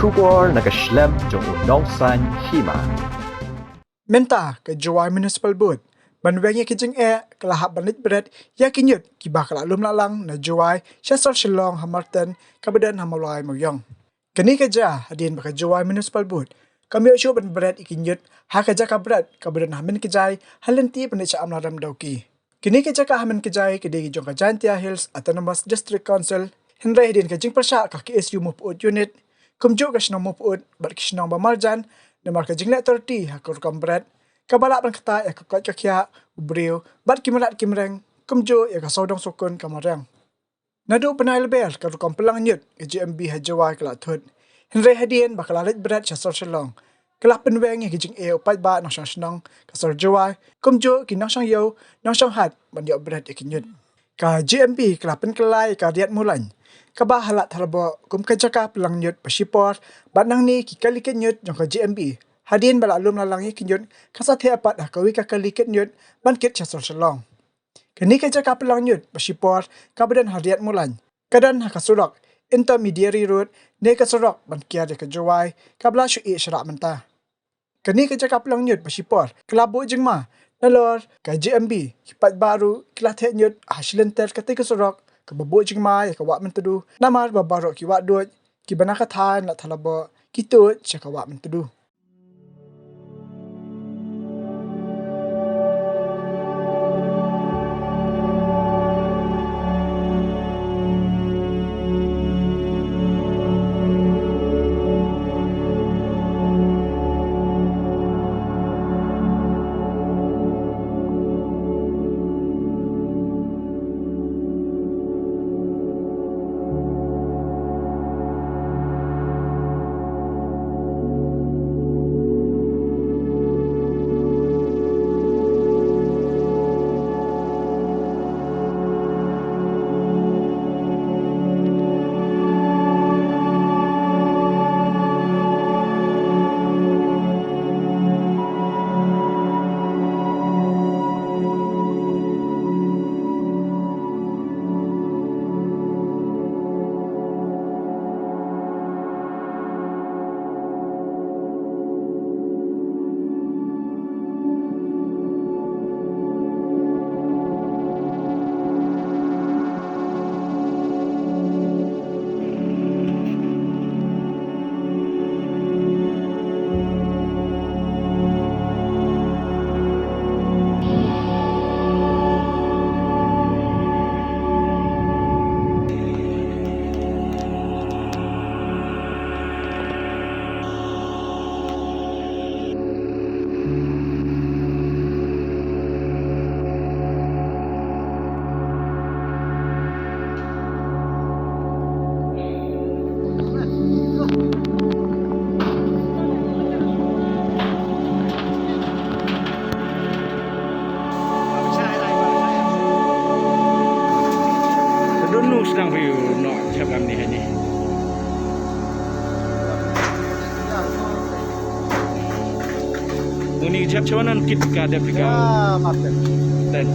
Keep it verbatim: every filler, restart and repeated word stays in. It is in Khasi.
Khubor na ka shlem jong u nongsan hima. Mynta ka Jowai Municipal Board ban weng ïa ki jingeh ka la hap ban leit bret ïa ki ñiut kiba ka la lum la lang na Jowai sha sor Shillong ha Marten kaba don ha Mawlai Mawiong. Kane ka jia hadien ba ka Jowai Municipal Board kam ïoh shuh ban bret ïa ki ñiut ha ka jaka bret kaba don ha Mynkjai ha lynti ban leit sha Amlarem Dawki. Kane ka jaka ha Mynkjai ka dei jong ka Jaintia Hills Autonomous District Council, hynrei hadien ka jingpyrshah ka K S U Mawpud Unit kumjuh ka shnong Mawpud bad ki shnong ba marjan namar ka jingleh authority ha ka rukom bret kaba lah ban ktah ïa ka koit ka khiah u briew bad ki mrad ki mreng kumjuh ïa ka sawdong sawkun ka mariang. Naduh bnai Lber ka rukom pynlang ñiut ka J M B ha Jowai ka la thut, hynrei hadien ba ka la leit bret sha sor Shillong ka la pynweng ïa ki jingeh u paidbah nongshong shnong ka sor Jowai kumjuh ki nongshong ïew nongshong hat ban ïoh bret ïa ki ñiut. Ka J M B ka la pynkylla ïa ka Riat Mulaiñ kaba ha Lad Thadlaboh kum ka jaka pynlang ñiut ba shipor bad nangne ki kali kit ñiut jong ka J M B hadien ba la lum la lang ïa ki ñiut ka sa theh pat ha kawei ka kali kit ñiut ban kit sha sor Shillong. Kane ka jaka pynlang ñiut ba shipor kaba don ha Riat Mulaiñ ka don ha ka surok Intermediary Road ne ka surok ban kiar ïa ka Jowai kaba la shu ïeh shrah mynta. Kane ka jaka pynlang ñiut ba shipor ka la buh jingma nalor ka J M B, ki paidbah ruh ki la theh ñiut ha shilynter katei ka surok kaba buh jingma ïa ka Wah Myntdu namar ba baroh ki wah duid kiba na ka thaiñ Lad Thadlaboh ki tuid sha ka Wah Myntdu. Ka don nu sdang phi u noh jhep kam ni hani. Uni jhep chwa nan kit ka dep ka. Ya, master. Ten.